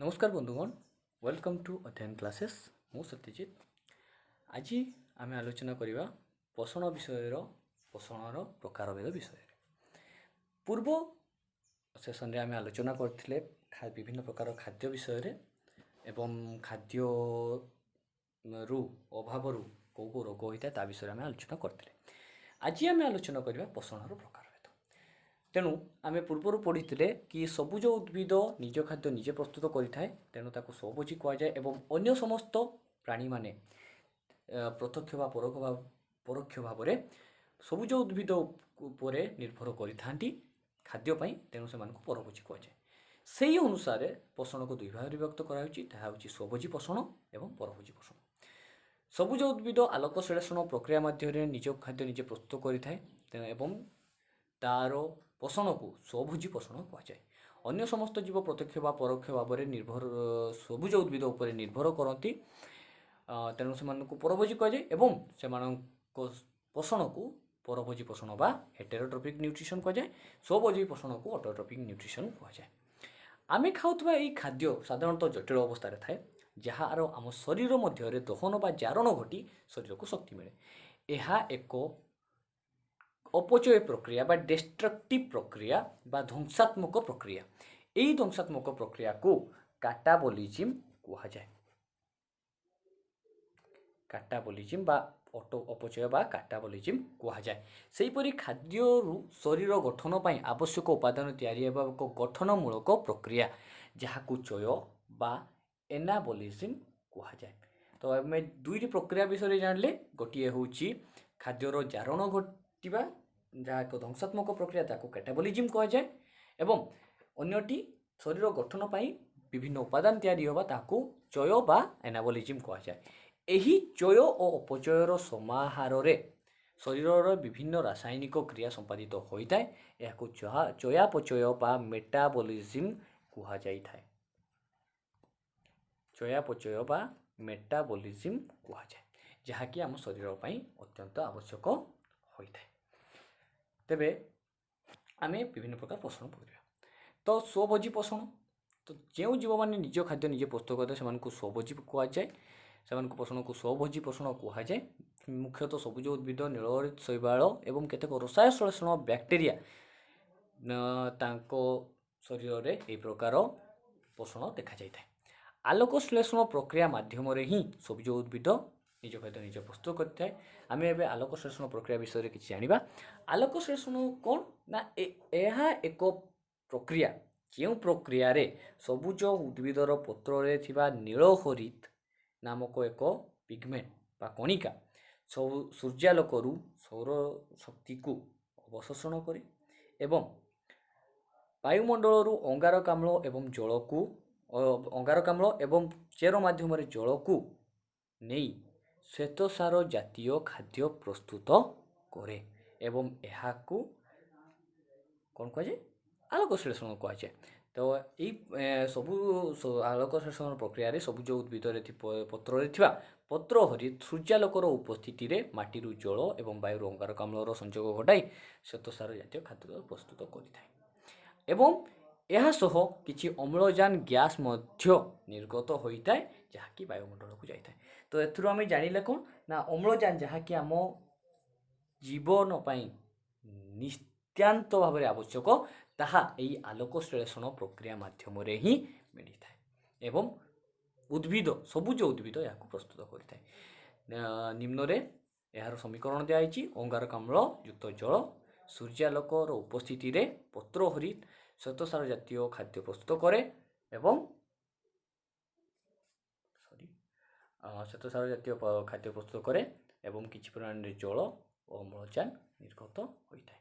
ନମସ୍କାର ବନ୍ଧୁଗଣ, welcome to ଅଧ୍ୟୟନ କ୍ଲାସେସ୍। ମୁଁ ସତ୍ୟଜିତ। ଆଜି ଆମେ ଆଲୋଚନା କରିବା ପୋଷଣ ବିଷୟର, ପୋଷଣର ପ୍ରକାରଭେଦ ବିଷୟରେ। ପୂର୍ବ ସେସନରେ ଆମେ ଆଲୋଚନା କରିଥିଲେ ବିଭିନ୍ନ ପ୍ରକାର ଖାଦ୍ୟ ବିଷୟରେ ଏବଂ ଖାଦ୍ୟରୁ ଅଭାବରୁ କେଉଁ କେଉଁ ରୋଗ ହୋଇଥାଏ, ତା ବିଷୟରେ ଆମେ ଆଲୋଚନା କରିଥିଲେ। ଆଜି ଆମେ ଆଲୋଚନା କରିବା ପୋଷଣର ପ୍ରକାରଭେଦ। ତେଣୁ ଆମେ ପୂର୍ବରୁ ପଢ଼ିଥିଲେ କି ସବୁଜ ଉଦ୍ଭିଦ ନିଜ ଖାଦ୍ୟ ନିଜେ ପ୍ରସ୍ତୁତ କରିଥାଏ, ତେଣୁ ତାକୁ ସ୍ୱଭୋଜୀ କୁହାଯାଏ ଏବଂ ଅନ୍ୟ ସମସ୍ତ ପ୍ରାଣୀମାନେ ପ୍ରତ୍ୟକ୍ଷ ବା ପରୋକ୍ଷ ଭାବରେ ସବୁଜ ଉଦ୍ଭିଦ ଉପରେ ନିର୍ଭର କରିଥାନ୍ତି ଖାଦ୍ୟ ପାଇଁ, ତେଣୁ ସେମାନଙ୍କୁ ପରଭୋଜୀ କୁହାଯାଏ। ସେହି ଅନୁସାରେ ପୋଷଣକୁ ଦୁଇ ଭାଗରେ ବିଭକ୍ତ କରାଯାଉଛି। ତାହା ହେଉଛି ସ୍ୱଭୋଜୀ ପୋଷଣ ଏବଂ ପରଭୋଜୀ ପୋଷଣ। ସବୁଜ ଉଦ୍ଭିଦ ଆଲୋକ ସଂଶ୍ଳେଷଣ ପ୍ରକ୍ରିୟା ମାଧ୍ୟମରେ ନିଜ ଖାଦ୍ୟ ନିଜେ ପ୍ରସ୍ତୁତ କରିଥାଏ, ତେଣୁ ଏବଂ ତାର ପୋଷଣକୁ ସ୍ୱଭୋଜୀ ପୋଷଣ କୁହାଯାଏ। ଅନ୍ୟ ସମସ୍ତ ଜୀବ ପ୍ରତ୍ୟକ୍ଷ ବା ପରୋକ୍ଷ ଭାବରେ ନିର୍ଭର ସବୁଜ ଉଦ୍ଭିଦ ଉପରେ ନିର୍ଭର କରନ୍ତି, ତେଣୁ ସେମାନଙ୍କୁ ପରଭୋଜୀ କୁହାଯାଏ ଏବଂ ସେମାନଙ୍କ ପୋଷଣକୁ ପରଭୋଜୀ ପୋଷଣ ବା ହେଟେରୋଟ୍ରପିକ୍ ନ୍ୟୁଟ୍ରିସନ୍ କୁହାଯାଏ। ସ୍ୱଭୋଜୀ ପୋଷଣକୁ ଅଟୋଟ୍ରପିକ୍ ନ୍ୟୁଟ୍ରିସନ୍ କୁହାଯାଏ। ଆମେ ଖାଉଥିବା ଏହି ଖାଦ୍ୟ ସାଧାରଣତଃ ଜଟିଳ ଅବସ୍ଥାରେ ଥାଏ, ଯାହାର ଆମ ଶରୀର ମଧ୍ୟରେ ଦହନ ବା ଜାରଣ ଘଟି ଶରୀରକୁ ଶକ୍ତି ମିଳେ। ଏହା ଏକ ଅପଚୟ ପ୍ରକ୍ରିୟା ବା ଡେଷ୍ଟ୍ରକ୍ଟିଭ୍ ପ୍ରକ୍ରିୟା ବା ଧ୍ୱଂସାତ୍ମକ ପ୍ରକ୍ରିୟା। ଏହି ଧ୍ୱଂସାତ୍ମକ ପ୍ରକ୍ରିୟାକୁ କାଟାବଲିଜିମ୍ କୁହାଯାଏ। କାଟାବଲିଜିମ୍ ବା ଅଟୋ ଅପଚୟ ବା କାଟାବଲିଜିମ୍ କୁହାଯାଏ। ସେହିପରି ଖାଦ୍ୟରୁ ଶରୀର ଗଠନ ପାଇଁ ଆବଶ୍ୟକ ଉପାଦାନ ତିଆରି ହେବା ଏକ ଗଠନମୂଳକ ପ୍ରକ୍ରିୟା, ଯାହାକୁ ଚୟ ବା ଏନାବଲିଜିମ୍ କୁହାଯାଏ। ତ ଆମେ ଦୁଇଟି ପ୍ରକ୍ରିୟା ବିଷୟରେ ଜାଣିଲେ। ଗୋଟିଏ ହେଉଛି ଖାଦ୍ୟର ଜାରଣ ଘଟିବା, ଯାହା ଏକ ଧ୍ୱଂସାତ୍ମକ ପ୍ରକ୍ରିୟା, ତାକୁ କ୍ୟାଟାବଲିଜିମ୍ କୁହାଯାଏ ଏବଂ ଅନ୍ୟଟି ଶରୀର ଗଠନ ପାଇଁ ବିଭିନ୍ନ ଉପାଦାନ ତିଆରି ହେବା, ତାହାକୁ ଚୟ ବା ଏନାବଲିଜିମ୍ କୁହାଯାଏ। ଏହି ଚୟ ଓ ଅପଚୟର ସମାହାରରେ ଶରୀରର ବିଭିନ୍ନ ରାସାୟନିକ କ୍ରିୟା ସମ୍ପାଦିତ ହୋଇଥାଏ। ଏହାକୁ ଚୟାପଚୟ ବା ମେଟାବଲିଜିମ୍ କୁହାଯାଇଥାଏ। ଚୟାପଚୟ ବା ମେଟାବଲିଜିମ୍ କୁହାଯାଏ, ଯାହାକି ଆମ ଶରୀର ପାଇଁ ଅତ୍ୟନ୍ତ ଆବଶ୍ୟକ ହୋଇଥାଏ। ତେବେ ଆମେ ବିଭିନ୍ନ ପ୍ରକାର ପୋଷଣ କରିବା। ତ ସ୍ୱଭୋଜୀ ପୋଷଣ, ତ ଯେଉଁ ଜୀବମାନେ ନିଜ ଖାଦ୍ୟ ନିଜେ ପ୍ରସ୍ତୁତ କରିଥାଏ, ସେମାନଙ୍କୁ ସ୍ୱଭୋଜୀ କୁହାଯାଏ। ସେମାନଙ୍କ ପୋଷଣକୁ ସ୍ୱଭୋଜୀ ପୋଷଣ କୁହାଯାଏ। ମୁଖ୍ୟତଃ ସବୁଜ ଉଦ୍ଭିଦ, ନୀଳ ଶୈବାଳ ଏବଂ କେତେକ ରସାୟନ ସଂଶ୍ଳେଷଣ ବ୍ୟାକ୍ଟେରିଆ ତାଙ୍କ ଶରୀରରେ ଏହି ପ୍ରକାର ପୋଷଣ ଦେଖାଯାଇଥାଏ। ଆଲୋକ ଶ୍ଳେଷଣ ପ୍ରକ୍ରିୟା ମାଧ୍ୟମରେ ହିଁ ସବୁଜ ଉଦ୍ଭିଦ ନିଜ ଖାଦ୍ୟ ନିଜେ ପ୍ରସ୍ତୁତ କରିଥାଏ। ଆମେ ଏବେ ଆଲୋକ ଶ୍ଳେଷଣ ପ୍ରକ୍ରିୟା ବିଷୟରେ କିଛି ଜାଣିବା। ଆଲୋକ ଶ୍ଳେଷଣ କ'ଣ ନା ଏହା ଏକ ପ୍ରକ୍ରିୟା, ଯେଉଁ ପ୍ରକ୍ରିୟାରେ ସବୁଜ ଉଦ୍ଭିଦର ପତ୍ରରେ ଥିବା ନୀଳହରିତ ନାମକ ଏକ ପିଗମେଣ୍ଟ ବା କଣିକା ସବୁ ସୂର୍ଯ୍ୟାଲୋକରୁ ସୌର ଶକ୍ତିକୁ ଅବଶୋଷଣ କରେ ଏବଂ ବାୟୁମଣ୍ଡଳରୁ ଅଙ୍ଗାରକାମ୍ଳ ଏବଂ ଜଳକୁ, ଅଙ୍ଗାରକାମ୍ଳ ଏବଂ ଚେର ମାଧ୍ୟମରେ ଜଳକୁ ନେଇ ଶ୍ୱେତସାର ଜାତୀୟ ଖାଦ୍ୟ ପ୍ରସ୍ତୁତ କରେ ଏବଂ ଏହାକୁ କ'ଣ କୁହାଯାଏ? ଆଲୋକ ଶ୍ଳେଷଣ କୁହାଯାଏ। ତ ଏଇ ସବୁ ଆଲୋକ ଶ୍ଳେଷଣ ପ୍ରକ୍ରିୟାରେ ସବୁଜ ଉଦ୍ଭିଦରେ ପତ୍ରରେ ଥିବା ପତ୍ର ହରିତ ସୂର୍ଯ୍ୟାଲୋକର ଉପସ୍ଥିତିରେ ମାଟିରୁ ଜଳ ଏବଂ ବାୟୁରୁ ଅଙ୍ଗାରକାମ୍ଳର ସଂଯୋଗ ଘଟାଇ ଶ୍ୱେତସାର ଜାତୀୟ ଖାଦ୍ୟ ପ୍ରସ୍ତୁତ କରିଥାଏ ଏବଂ ଏହା ସହ କିଛି ଅମ୍ଳଜାନ ଗ୍ୟାସ୍ ମଧ୍ୟ ନିର୍ଗତ ହୋଇଥାଏ, ଯାହାକି ବାୟୁମଣ୍ଡଳକୁ ଯାଇଥାଏ। ତ ଏଥିରୁ ଆମେ ଜାଣିଲେ କ'ଣ ନା ଅମ୍ଳଜାନ, ଯାହାକି ଆମ ଜୀବନ ପାଇଁ ନିତ୍ୟାନ୍ତ ଭାବରେ ଆବଶ୍ୟକ, ତାହା ଏହି ଆଲୋକ ଶ୍ଳେଷଣ ପ୍ରକ୍ରିୟା ମାଧ୍ୟମରେ ହିଁ ମିଳିଥାଏ ଏବଂ ଉଦ୍ଭିଦ, ସବୁଜ ଉଦ୍ଭିଦ ଏହାକୁ ପ୍ରସ୍ତୁତ କରିଥାଏ। ନିମ୍ନରେ ଏହାର ସମୀକରଣ ଦିଆହେଇଛି। ଅଙ୍ଗାରକାମ୍ଳ ଯୁକ୍ତ ଜଳ ସୂର୍ଯ୍ୟାଲୋକର ଉପସ୍ଥିତିରେ ପତ୍ର ହରିତ ଶ୍ୱେତସାର ଜାତୀୟ ଖାଦ୍ୟ ପ୍ରସ୍ତୁତ କରେ ଏବଂ ସରି ଶ୍ୱେତସାର ଜାତୀୟ ଖାଦ୍ୟ ପ୍ରସ୍ତୁତ କରେ ଏବଂ କିଛି ପରିମାଣରେ ଜଳ ଓ ଅମ୍ଳଜାନ ନିର୍ଗତ ହୋଇଥାଏ।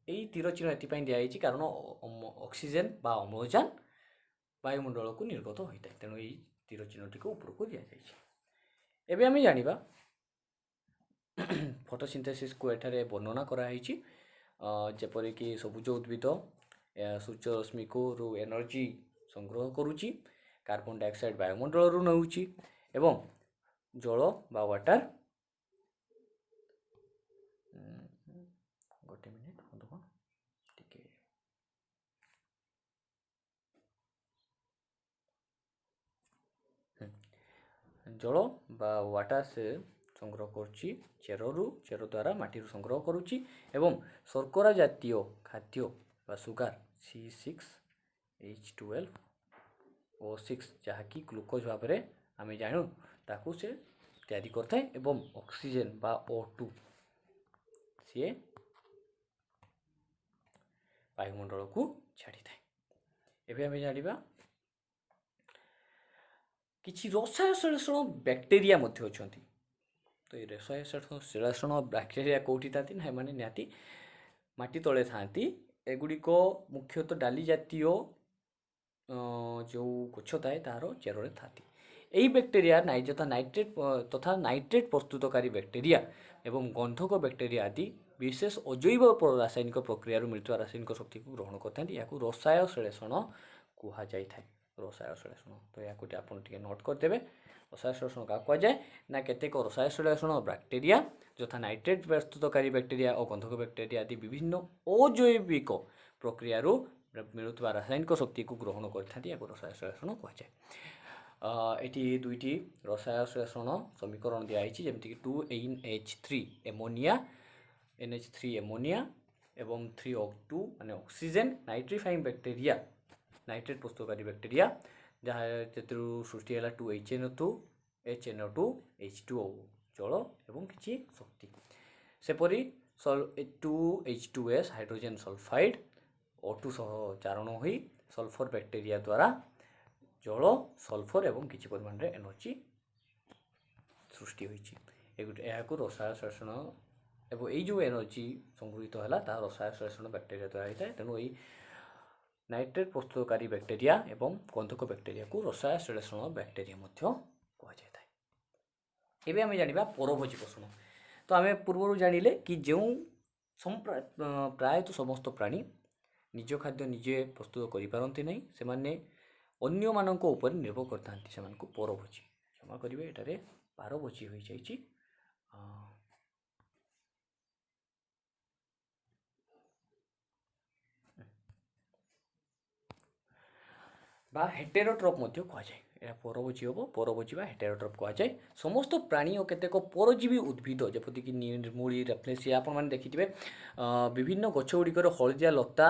ଏଇ ତୀର ଚିହ୍ନ ଏଥିପାଇଁ ଦିଆଯାଇଛି, କାରଣ ଅକ୍ସିଜେନ୍ ବା ଅମ୍ଳଜାନ ବାୟୁମଣ୍ଡଳକୁ ନିର୍ଗତ ହୋଇଥାଏ, ତେଣୁ ଏଇ ତୀର ଚିହ୍ନଟିକୁ ଉପରକୁ ଦିଆଯାଇଛି। ଏବେ ଆମେ ଜାଣିବା ଫଟୋସିନ୍ଥେସିସ୍କୁ ଏଠାରେ ବର୍ଣ୍ଣନା କରାହେଇଛି, ଯେପରିକି ସବୁଜ ଉଦ୍ଭିଦ ସୂର୍ଯ୍ୟରଶ୍ମିକୁ ରୁ ଏନର୍ଜି ସଂଗ୍ରହ କରୁଛି, କାର୍ବନ ଡାଇଅକ୍ସାଇଡ଼ ବାୟୁମଣ୍ଡଳରୁ ନେଉଛି ଏବଂ ଜଳ ବା ୱାଟର, ଗୋଟେ ମିନିଟ୍ ବନ୍ଧୁଗଣ, ଟିକେ। ଜଳ ବା ୱାଟର ସେ ସଂଗ୍ରହ କରୁଛି ଚେରରୁ, ଚେର ଦ୍ୱାରା ମାଟିରୁ ସଂଗ୍ରହ କରୁଛି ଏବଂ ଶର୍କରା ଜାତୀୟ ଖାଦ୍ୟ ବା ସୁଗାର C6H12O6, ଯାହାକି ଗ୍ଲୁକୋଜ୍ ଭାବରେ ଆମେ ଜାଣୁ, ତାକୁ ସେ ତିଆରି କରିଥାଏ ଏବଂ ଅକ୍ସିଜେନ୍ ବା O2 ସିଏ ବାୟୁମଣ୍ଡଳକୁ ଛାଡ଼ିଥାଏ। ଏବେ ଆମେ ଜାଣିବା କିଛି ରସାୟନ ବ୍ୟାକ୍ଟେରିଆ ମଧ୍ୟ ଅଛନ୍ତି। ତ ଏଇ ରସାୟନ ବ୍ୟାକ୍ଟେରିଆ କେଉଁଠି ଥାନ୍ତି ନା ଏମାନେ ନିହାତି ମାଟି ତଳେ ଥାଆନ୍ତି। ଏଗୁଡ଼ିକ ମୁଖ୍ୟତଃ ଡାଲି ଜାତୀୟ ଯେଉଁ ଗଛ ଥାଏ ତାହାର ଚେରରେ ଥାଆନ୍ତି। ଏହି ବ୍ୟାକ୍ଟେରିଆ ଯଥା ନାଇଟ୍ରେଟ୍ ତଥା ନାଇଟ୍ରେଟ୍ ପ୍ରସ୍ତୁତକାରୀ ବ୍ୟାକ୍ଟେରିଆ ଏବଂ ଗନ୍ଧକ ବ୍ୟାକ୍ଟେରିଆ ଆଦି ବିଶେଷ ଅଜୈବ ରାସାୟନିକ ପ୍ରକ୍ରିୟାରୁ ମିଳୁଥିବା ରାସାୟନିକ ଶକ୍ତିକୁ ଗ୍ରହଣ କରିଥାନ୍ତି। ଏହାକୁ ରସାୟନ ଶ୍ଳେଷଣ କୁହାଯାଇଥାଏ। ରସାୟନ ଶ୍ଳେଷଣ, ତ ଏହାକୁ ଆପଣ ଟିକେ ନୋଟ୍ କରିଦେବେ। ରସାୟନ ଶ୍ଳେଷଣ କାହାକୁ କୁହାଯାଏ ନା କେତେକ ରସାୟନ ଶ୍ଳେଷଣ ବ୍ୟାକ୍ଟେରିଆ ଯଥା ନାଇଟ୍ରେଟ୍ ପ୍ରସ୍ତୁତକାରୀ ବ୍ୟାକ୍ଟେରିଆ ଓ ଗନ୍ଧକ ବ୍ୟାକ୍ଟେରିଆ ଆଦି ବିଭିନ୍ନ ଅଜୈବିକ ପ୍ରକ୍ରିୟାରୁ ମିଳୁଥିବା ରାସାୟନିକ ଶକ୍ତିକୁ ଗ୍ରହଣ କରିଥାନ୍ତି। ଏହାକୁ ରସାୟନ ଶ୍ଳେଷଣ କୁହାଯାଏ। ଏଠି ଦୁଇଟି ରସାୟନ ଶ୍ଳେଷଣ ସମୀକରଣ ଦିଆହେଇଛି, ଯେମିତିକି 2NH3 ammonia, NH3 ammonia ଏବଂ 3O2 ମାନେ ଅକ୍ସିଜେନ୍, ନାଇଟ୍ରିଫାଇଂ ବ୍ୟାକ୍ଟେରିଆ, ନାଇଟ୍ରେଟ୍ ପ୍ରସ୍ତୁତକାରୀ ବ୍ୟାକ୍ଟେରିଆ, ଯାହା ସେଥିରୁ ସୃଷ୍ଟି ହେଲା 2HNO2, HNO2, H2O, ଜଳ ଏବଂ କିଛି ଶକ୍ତି। ସେପରି 2H2S hydrogen sulphide O2 ସହ ଜାରଣ ହୋଇ ସଲଫର ବ୍ୟାକ୍ଟେରିଆ ଦ୍ୱାରା ଜଳ, ସଲଫର ଏବଂ କିଛି ପରିମାଣରେ ଏନର୍ଜି ସୃଷ୍ଟି ହୋଇଛି। ଏହାକୁ ରସାୟନ ଶ୍ଳେଷଣ ଏବଂ ଏଇ ଯେଉଁ ଏନର୍ଜି ସଂଗୃହୀତ ହେଲା ତାହା ରସାୟନ ଶ୍ଳେଷଣ ବ୍ୟାକ୍ଟେରିଆ ଦ୍ୱାରା ହୋଇଥାଏ। ତେଣୁ ଏଇ ନାଇଟ୍ରେଟ୍ ପ୍ରସ୍ତୁତକାରୀ ବ୍ୟାକ୍ଟେରିଆ ଏବଂ ଗନ୍ଧକ ବ୍ୟାକ୍ଟେରିଆକୁ ରସାୟନ ଶ୍ଳେଷଣ ବ୍ୟାକ୍ଟେରିଆ ମଧ୍ୟ କୁହାଯାଇଥାଏ। ଏବେ ଆମେ ଜାଣିବା ପରଭୋଜୀ ପୋଷଣ। ତ ଆମେ ପୂର୍ବରୁ ଜାଣିଲେ କି ଯେଉଁ ପ୍ରାୟତଃ ସମସ୍ତ ପ୍ରାଣୀ ନିଜ ଖାଦ୍ୟ ନିଜେ ପ୍ରସ୍ତୁତ କରିପାରନ୍ତି ନାହିଁ, ସେମାନେ ଅନ୍ୟମାନଙ୍କ ଉପରେ ନିର୍ଭର କରିଥାନ୍ତି, ସେମାନଙ୍କୁ ପରଭୋଜୀ, କ୍ଷମା କରିବେ ଏଠାରେ ପାରଭୋଜୀ ହୋଇଯାଇଛି। ବା ହେଟେରୋଟ୍ରପ୍ ମଧ୍ୟ କୁହାଯାଏ। ଏହା ପରଭୋଜୀ ହେବ, ପରଭୋଜୀ ବା ହେଟେରୋଟ୍ରପ୍ କୁହାଯାଏ। ସମସ୍ତ ପ୍ରାଣୀ ଓ କେତେକ ପରଜୀବୀ ଉଦ୍ଭିଦ ଯେପରିକି ନିର୍ମୂଳି, ରେଫ୍ଲେସିଆ, ଆପଣମାନେ ଦେଖିଥିବେ ବିଭିନ୍ନ ଗଛ ଗୁଡ଼ିକରେ ହଳଦିଆ ଲତା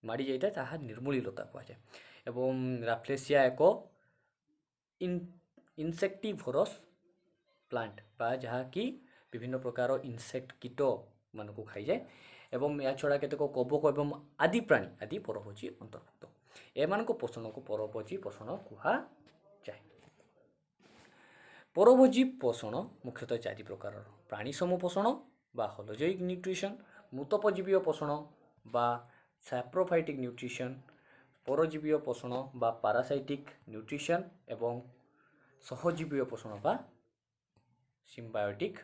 ମାଡ଼ି ଯାଇଥାଏ, ତାହା ନିର୍ମୂଳି ଲତା କୁହାଯାଏ। ଏବଂ ରାଫ୍ଲେସିଆ ଏକ ଇନସେକ୍ଟିଭୋରସ୍ ପ୍ଲାଣ୍ଟ ବା ଯାହାକି ବିଭିନ୍ନ ପ୍ରକାର ଇନସେକ୍ଟ କୀଟମାନଙ୍କୁ ଖାଇଯାଏ। ଏବଂ ଏହା ଛଡ଼ା କେତେକ କବକ ଏବଂ ଆଦି ପ୍ରାଣୀ ଆଦି ପରଭୋଜୀ ଅନ୍ତର୍ଭୁକ୍ତ। ଏମାନଙ୍କ ପୋଷଣକୁ ପରଭୋଜୀ ପୋଷଣ କୁହାଯାଏ। ପରଭୋଜୀ ପୋଷଣ ମୁଖ୍ୟତଃ ଚାରି ପ୍ରକାରର: ପ୍ରାଣୀ ସମ ପୋଷଣ ବା ହଲୋଜୋଇକ୍ ନ୍ୟୁଟ୍ରିସନ୍, ମୃତୋପଜୀବୀୟ ପୋଷଣ ବା ସାପ୍ରୋଫାଇଟିକ୍ ନ୍ୟୁଟ୍ରିସନ୍, ପରଜୀବୀୟ ପୋଷଣ ବା ପାରାସାଇଟିକ୍ ନ୍ୟୁଟ୍ରିସନ୍ ଏବଂ ସହଜୀବୀୟ ପୋଷଣ ବା ସିମ୍ବାୟୋଟିକ୍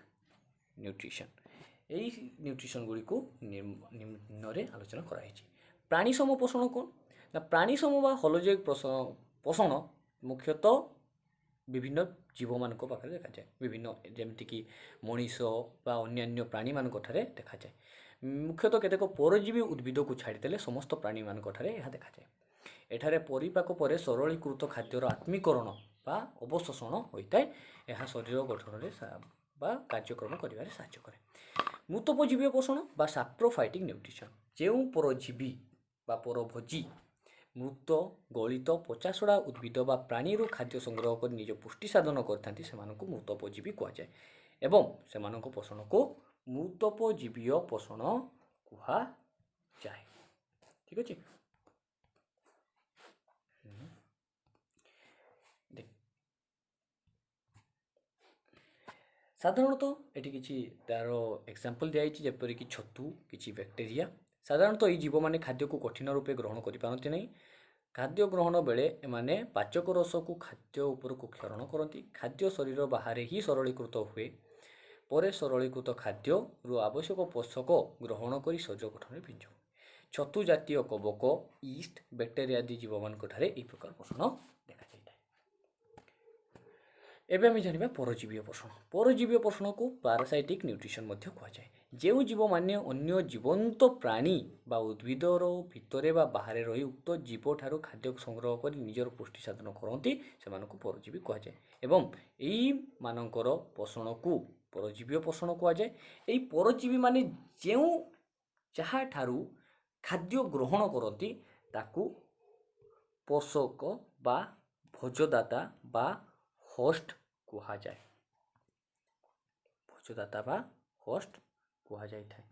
ନ୍ୟୁଟ୍ରିସନ୍। ଏଇ ନ୍ୟୁଟ୍ରିସନ୍ ଗୁଡ଼ିକୁ ନିମ୍ନରେ ଆଲୋଚନା କରାଯାଇଛି। ପ୍ରାଣୀ ସମ ପୋଷଣ କ'ଣ ନା ପ୍ରାଣୀ ସମ ବା ହଲୋଜୋଇକ୍ ପୋଷଣ ମୁଖ୍ୟତଃ ବିଭିନ୍ନ ଜୀବମାନଙ୍କ ପାଖରେ ଦେଖାଯାଏ, ବିଭିନ୍ନ ଯେମିତିକି ମଣିଷ ବା ଅନ୍ୟାନ୍ୟ ପ୍ରାଣୀମାନଙ୍କ ଠାରେ ଦେଖାଯାଏ। ମୁଖ୍ୟତଃ କେତେକ ପରଜୀବୀ ଉଦ୍ଭିଦକୁ ଛାଡ଼ିଦେଲେ ସମସ୍ତ ପ୍ରାଣୀମାନଙ୍କ ଠାରେ ଏହା ଦେଖାଯାଏ। ଏଠାରେ ପରିପାକ ପରେ ସରଳୀକୃତ ଖାଦ୍ୟର ଆତ୍ମୀକରଣ ବା ଅବଶୋଷଣ ହୋଇଥାଏ। ଏହା ଶରୀର ଗଠନରେ ବା କାର୍ଯ୍ୟକ୍ରମ କରିବାରେ ସାହାଯ୍ୟ କରେ। ମୃତୋପଜୀବୀୟ ପୋଷଣ ବା ସାପ୍ରୋଫାଇଟିକ୍ ନ୍ୟୁଟ୍ରିସନ୍, ଯେଉଁ ପରଜୀବୀ ବା ପରଭୋଜୀ ମୃତ, ଗଳିତ, ପଚାସଢ଼ା ଉଦ୍ଭିଦ ବା ପ୍ରାଣୀରୁ ଖାଦ୍ୟ ସଂଗ୍ରହ କରି ନିଜ ପୁଷ୍ଟି ସାଧନ କରିଥାନ୍ତି, ସେମାନଙ୍କୁ ମୃତୋପଜୀବୀ କୁହାଯାଏ ଏବଂ ସେମାନଙ୍କ ପୋଷଣକୁ ମୃତୋପଜୀବୀୟ ପୋଷଣ କୁହାଯାଏ। ଠିକ୍ ଅଛି। ସାଧାରଣତଃ ଏଠି କିଛି ତା'ର ଏକ୍ଜାମ୍ପଲ୍ ଦିଆହେଇଛି, ଯେପରିକି ଛତୁ, କିଛି ବ୍ୟାକ୍ଟେରିଆ। ସାଧାରଣତଃ ଏଇ ଜୀବମାନେ ଖାଦ୍ୟକୁ କଠିନ ରୂପେ ଗ୍ରହଣ କରିପାରନ୍ତି ନାହିଁ। ଖାଦ୍ୟ ଗ୍ରହଣ ବେଳେ ଏମାନେ ପାଚକ ରସକୁ ଖାଦ୍ୟ ଉପରକୁ କ୍ଷରଣ କରନ୍ତି। ଖାଦ୍ୟ ଶରୀର ବାହାରେ ହିଁ ସରଳୀକୃତ ହୁଏ। ପରେ ସରଳୀକୃତ ଖାଦ୍ୟରୁ ଆବଶ୍ୟକ ପୋଷକ ଗ୍ରହଣ କରି ଶରୀର ଗଠନରେ ବିଞ୍ଜ। ଛତୁ ଜାତୀୟ କବକ, ଇଷ୍ଟ, ବ୍ୟାକ୍ଟେରିଆ ଆଦି ଜୀବମାନଙ୍କ ଠାରେ ଏହି ପ୍ରକାର ପୋଷଣ ଦେଖାଯାଇଥାଏ। ଏବେ ଆମେ ଜାଣିବା ପରଜୀବୀୟ ପୋଷଣ। ପରଜୀବୀୟ ପୋଷଣକୁ ପାରାସାଇଟିକ୍ ନ୍ୟୁଟ୍ରିସନ୍ ମଧ୍ୟ କୁହାଯାଏ। ଯେଉଁ ଜୀବମାନେ ଅନ୍ୟ ଜୀବନ୍ତ ପ୍ରାଣୀ ବା ଉଦ୍ଭିଦର ଭିତରେ ବା ବାହାରେ ରହି ଉକ୍ତ ଜୀବଠାରୁ ଖାଦ୍ୟ ସଂଗ୍ରହ କରି ନିଜର ପୁଷ୍ଟି ସାଧନ କରନ୍ତି, ସେମାନଙ୍କୁ ପରଜୀବୀ କୁହାଯାଏ ଏବଂ ଏଇମାନଙ୍କର ପୋଷଣକୁ ପରଜୀବୀୟ ପୋଷଣ କୁହାଯାଏ। ଏହି ପରଜୀବୀମାନେ ଯେଉଁ ଯାହାଠାରୁ ଖାଦ୍ୟ ଗ୍ରହଣ କରନ୍ତି, ତାକୁ ପୋଷକ ବା ଭୋଜଦାତା ବା ହୋଷ୍ଟ କୁହାଯାଏ। ଭୋଜଦାତା ବା ହୋଷ୍ଟ କୁହାଯାଇଥାଏ।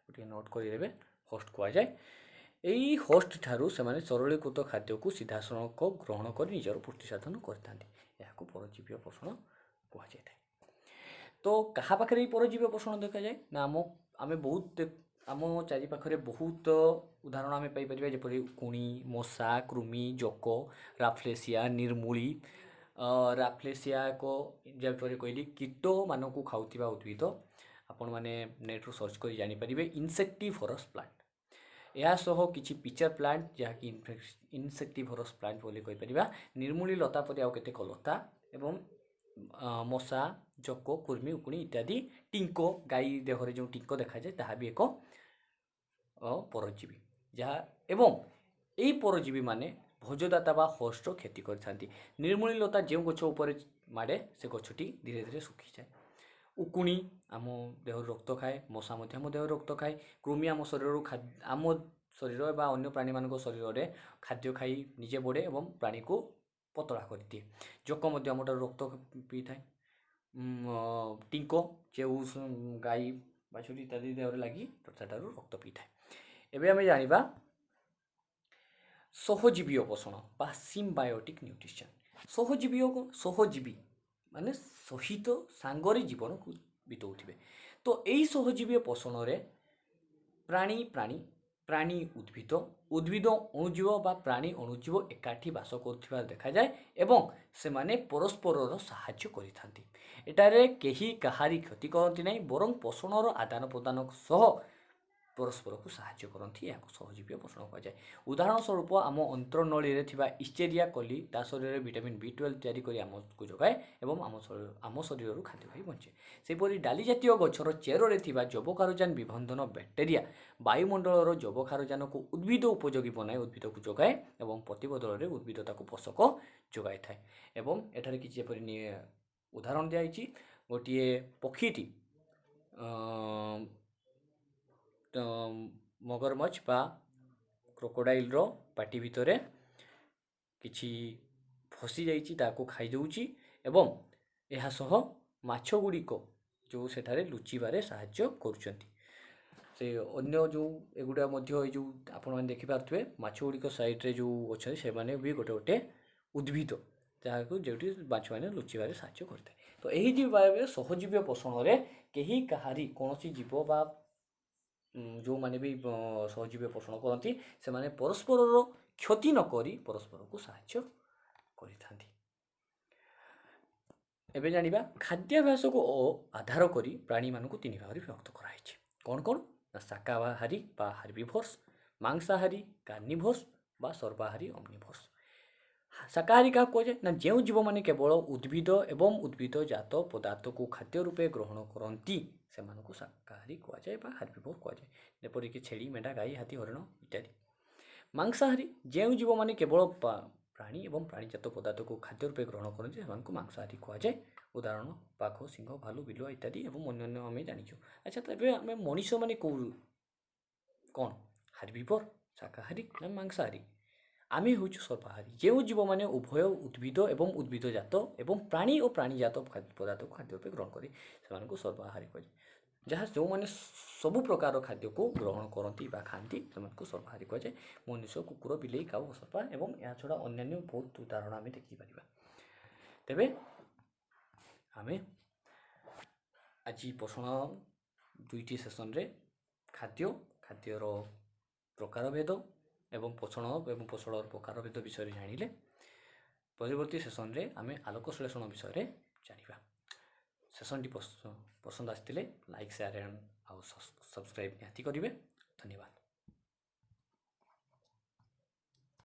ଟିକେ ନୋଟ୍ କରିଦେବେ, ହୋଷ୍ଟ କୁହାଯାଏ। ଏଇ ହୋଷ୍ଟ ଠାରୁ ସେମାନେ ସରଳୀକୃତ ଖାଦ୍ୟକୁ ସିଧାସଳଖ ଗ୍ରହଣ କରି ନିଜର ପୁଷ୍ଟି ସାଧନ କରିଥାନ୍ତି। ଏହାକୁ ପରଜୀବୀୟ ପୋଷଣ କୁହାଯାଇଥାଏ। ତ କାହା ପାଖରେ ଏଇ ପରଜୀବୀୟ ପୋଷଣ ଦେଖାଯାଏ ନା ଆମେ ବହୁତ ଆମ ଚାରିପାଖରେ ବହୁତ ଉଦାହରଣ ଆମେ ପାଇପାରିବା, ଯେପରି ଉକୁଣି, ମଶା, କୃମି, ଜୋକ, ରାଫ୍ଲେସିଆ, ନିର୍ମୂଳି। ରାଫ୍ଲେସିଆ ଏକ, ଯେପରି କହିଲି, କୀଟମାନଙ୍କୁ ଖାଉଥିବା ଉଦ୍ଭିଦ। ଆପଣମାନେ ନେଟ୍ରୁ ସର୍ଚ୍ଚ କରି ଜାଣିପାରିବେ, ଇନସେକ୍ଟିଭରସ୍ ପ୍ଲାଣ୍ଟ। ଏହା ସହ କିଛି ପିଚର ପ୍ଲାଣ୍ଟ, ଯାହାକି ଇନସେକ୍ଟିଭରସ୍ ପ୍ଲାଣ୍ଟ ବୋଲି କହିପାରିବା, ନିର୍ମୂଳି ଲତା ପରି ଆଉ କେତେକ ଲତା ଏବଂ ମଶା, ଜୋକ, କୃମି, ଉକୁଣି ଇତ୍ୟାଦି। ଟିଙ୍କ, ଗାଈ ଦେହରେ ଯେଉଁ ଟିଙ୍କ ଦେଖାଯାଏ, ତାହା ବି ଏକ ପରଜୀବୀ ଯାହା ଏବଂ ଏଇ ପରଜୀବୀମାନେ ଭୋଜଦାତା ବା ହୋଷ୍ଟର କ୍ଷତି କରିଥାନ୍ତି। ନିର୍ମୂଳି ଲତା ଯେଉଁ ଗଛ ଉପରେ ମାଡ଼େ, ସେ ଗଛଟି ଧୀରେ ଧୀରେ ଶୁଖିଯାଏ। ଉକୁଣି ଆମ ଦେହରୁ ରକ୍ତ ଖାଏ। ମଶା ମଧ୍ୟ ଆମ ଦେହରୁ ରକ୍ତ ଖାଏ। କୃମି ଆମ ଶରୀରରୁ ଆମ ଶରୀର ବା ଅନ୍ୟ ପ୍ରାଣୀମାନଙ୍କ ଶରୀରରେ ଖାଦ୍ୟ ଖାଇ ନିଜେ ବଢ଼େ ଏବଂ ପ୍ରାଣୀକୁ ପତଳା କରିଦିଏ। ଜୋକ ମଧ୍ୟ ଆମଠାରୁ ରକ୍ତ ପିଇଥାଏ। ଟିଙ୍କ ଯେଉଁ ଗାଈ, ବାଛୁରୀ ଇତ୍ୟାଦି ଦେହରେ ଲାଗି ସେଠାରୁ ରକ୍ତ ପିଇଥାଏ। ଏବେ ଆମେ ଜାଣିବା ସହଜୀବୀୟ ପୋଷଣ ବା ସିମ୍ବାୟୋଟିକ୍ ନ୍ୟୁଟ୍ରିସନ୍। ସହଜୀବୀୟ, ସହଜୀବୀ ମାନେ ସହିତ ସାଙ୍ଗରେ ଜୀବନକୁ ବିତଉଥିବେ। ତ ଏଇ ସହଜୀବୀୟ ପୋଷଣରେ ପ୍ରାଣୀ ପ୍ରାଣୀ, ପ୍ରାଣୀ ଉଦ୍ଭିଦ, ଉଦ୍ଭିଦ ଅଣୁଜୀବ ବା ପ୍ରାଣୀ ଅଣୁଜୀବ ଏକାଠି ବାସ କରୁଥିବା ଦେଖାଯାଏ ଏବଂ ସେମାନେ ପରସ୍ପରର ସାହାଯ୍ୟ କରିଥାନ୍ତି। ଏଠାରେ କେହି କାହାରି କ୍ଷତି କରନ୍ତି ନାହିଁ, ବରଂ ପୋଷଣର ଆଦାନ ପ୍ରଦାନ ସହ ପରସ୍ପରକୁ ସାହାଯ୍ୟ କରନ୍ତି। ଏହାକୁ ସହଜୀବୀୟ ପୋଷଣ କୁହାଯାଏ। ଉଦାହରଣ ସ୍ୱରୂପ, ଆମ ଅନ୍ତ୍ରନଳୀରେ ଥିବା ଇଷ୍ଟେରିଆ କଲି ତା ଶରୀରରେ ଭିଟାମିନ୍ ବି 12 ତିଆରି କରି ଆମକୁ ଯୋଗାଏ ଏବଂ ଆମ ଶରୀରରୁ ଖାଦ୍ୟ ଖାଇ ବଞ୍ଚେ। ସେହିପରି ଡାଲି ଜାତୀୟ ଗଛର ଚେରରେ ଥିବା ଯବକ୍ଷାରଜାନ ବିବନ୍ଧନ ବ୍ୟାକ୍ଟେରିଆ ବାୟୁମଣ୍ଡଳର ଯବକ୍ଷାରଜାନକୁ ଉଦ୍ଭିଦ ଉପଯୋଗୀ ବନାଇ ଉଦ୍ଭିଦକୁ ଯୋଗାଏ ଏବଂ ପ୍ରତିବଦଳରେ ଉଦ୍ଭିଦ ତାକୁ ପୋଷକ ଯୋଗାଇଥାଏ। ଏବଂ ଏଠାରେ କିଛି ଯେପରି ଉଦାହରଣ ଦିଆଯାଇଛି, ଗୋଟିଏ ପକ୍ଷୀଟି ମଗରମଚ୍ଛ ବା କ୍ରୋକୋଡାଇଲର ପାଟି ଭିତରେ କିଛି ଫସି ଯାଇଛି, ତାକୁ ଖାଇଦେଉଛି ଏବଂ ଏହା ସହ ମାଛ ଗୁଡ଼ିକ ଯେଉଁ ସେଠାରେ ଲୁଚିବାରେ ସାହାଯ୍ୟ କରୁଛନ୍ତି। ସେ ଅନ୍ୟ ଯେଉଁ ଏଗୁଡ଼ା ମଧ୍ୟ ଏଇ ଯେଉଁ ଆପଣମାନେ ଦେଖିପାରୁଥିବେ, ମାଛ ଗୁଡ଼ିକ ସାଇଡ଼ରେ ଯେଉଁ ଅଛନ୍ତି, ସେମାନେ ବି ଗୋଟେ ଗୋଟେ ଉଦ୍ଭିଦ, ଯାହାକୁ ଯେଉଁଠି ମାଛମାନେ ଲୁଚିବାରେ ସାହାଯ୍ୟ କରିଥାଏ। ତ ଏହି ଜୀବ ଭାବରେ ସହଜୀବୀୟ ପୋଷଣରେ କେହି କାହାରି କୌଣସି ଜୀବ ବା ଯେଉଁମାନେ ବି ସହଜୀବୀୟ ପୋଷଣ କରନ୍ତି, ସେମାନେ ପରସ୍ପରର କ୍ଷତି ନକରି ପରସ୍ପରକୁ ସାହାଯ୍ୟ କରିଥାନ୍ତି। ଏବେ ଜାଣିବା, ଖାଦ୍ୟାଭ୍ୟାସକୁ ଆଧାର କରି ପ୍ରାଣୀମାନଙ୍କୁ ତିନି ଭାଗରେ ବିଭକ୍ତ କରାହେଇଛି। କ'ଣ କ'ଣ ନା ଶାକାହାରୀ ବା ହାର୍ବିଭୋର୍ସ, ମାଂସାହାରୀ କାର୍ନିଭୋର୍ସ ବା ସର୍ବାହାରୀ ଅମ୍ନିଭୋର୍ସ। ଶାକାହାରୀ କାହାକୁ କୁହାଯାଏ ନା ଯେଉଁ ଜୀବମାନେ କେବଳ ଉଦ୍ଭିଦ ଏବଂ ଉଦ୍ଭିଦ ଜାତ ପଦାର୍ଥକୁ ଖାଦ୍ୟ ରୂପେ ଗ୍ରହଣ କରନ୍ତି, ସେମାନଙ୍କୁ ଶାକାହାରୀ କୁହାଯାଏ ବା ହାର୍ବିଭୋର କୁହାଯାଏ, ଯେପରିକି ଛେଳି, ମେଣ୍ଢା, ଗାଈ, ହାତୀ, ହରିଣ ଇତ୍ୟାଦି। ମାଂସାହାରୀ, ଯେଉଁ ଜୀବମାନେ କେବଳ ପ୍ରାଣୀ ଏବଂ ପ୍ରାଣୀଜାତ ପଦାର୍ଥକୁ ଖାଦ୍ୟ ରୂପେ ଗ୍ରହଣ କରନ୍ତି, ସେମାନଙ୍କୁ ମାଂସାହାରୀ କୁହାଯାଏ। ଉଦାହରଣ ବାଘ, ସିଂହ, ଭାଲୁ, ବିଲୁଆ ଇତ୍ୟାଦି ଏବଂ ଅନ୍ୟାନ୍ୟ ଆମେ ଜାଣିଛୁ। ଆଚ୍ଛା, ତେବେ ଆମେ ମଣିଷମାନେ କେଉଁ କ'ଣ, ହାର୍ବିଭୋର, ଶାକାହାରୀ ନା ମାଂସାହାରୀ? ଆମେ ହେଉଛୁ ସର୍ବାହାରୀ। ଯେଉଁ ଜୀବମାନେ ଉଭୟ ଉଦ୍ଭିଦ ଏବଂ ଉଦ୍ଭିଦଜାତ ଏବଂ ପ୍ରାଣୀ ଓ ପ୍ରାଣୀଜାତ ପଦାର୍ଥକୁ ଖାଦ୍ୟ ରୂପେ ଗ୍ରହଣ କରି, ସେମାନଙ୍କୁ ସର୍ବାହାରୀ କୁହାଯାଏ। ଯାହା ଯେଉଁମାନେ ସବୁ ପ୍ରକାର ଖାଦ୍ୟକୁ ଗ୍ରହଣ କରନ୍ତି ବା ଖାଆନ୍ତି, ସେମାନଙ୍କୁ ସର୍ବାହାରୀ କୁହାଯାଏ। ମନୁଷ୍ୟ, କୁକୁର, ବିଲେଇ, କାଉ, ସର୍ପା ଏବଂ ଏହା ଛଡ଼ା ଅନ୍ୟାନ୍ୟ ବହୁତ ଉଦାହରଣ ଆମେ ଦେଖିପାରିବା। ତେବେ ଆମେ ଆଜି ପୋଷଣ ଦୁଇଟି ସେସନରେ ଖାଦ୍ୟ, ଖାଦ୍ୟର ପ୍ରକାରଭେଦ ଏବଂ ପୋଷଣ ଏବଂ ପୋଷଣର ପ୍ରକାରଭେଦ ବିଷୟରେ ଜାଣିଲେ। ପରବର୍ତ୍ତୀ ସେସନରେ ଆମେ ଆଲୋକ ଶ୍ଳେଷଣ ବିଷୟରେ ଜାଣିବା। ସେସନଟି ପସନ୍ଦ ଆସିଥିଲେ ଲାଇକ୍, ସେୟାର ଆଉ ସବସ୍କ୍ରାଇବ୍ ନିହାତି କରିବେ। ଧନ୍ୟବାଦ।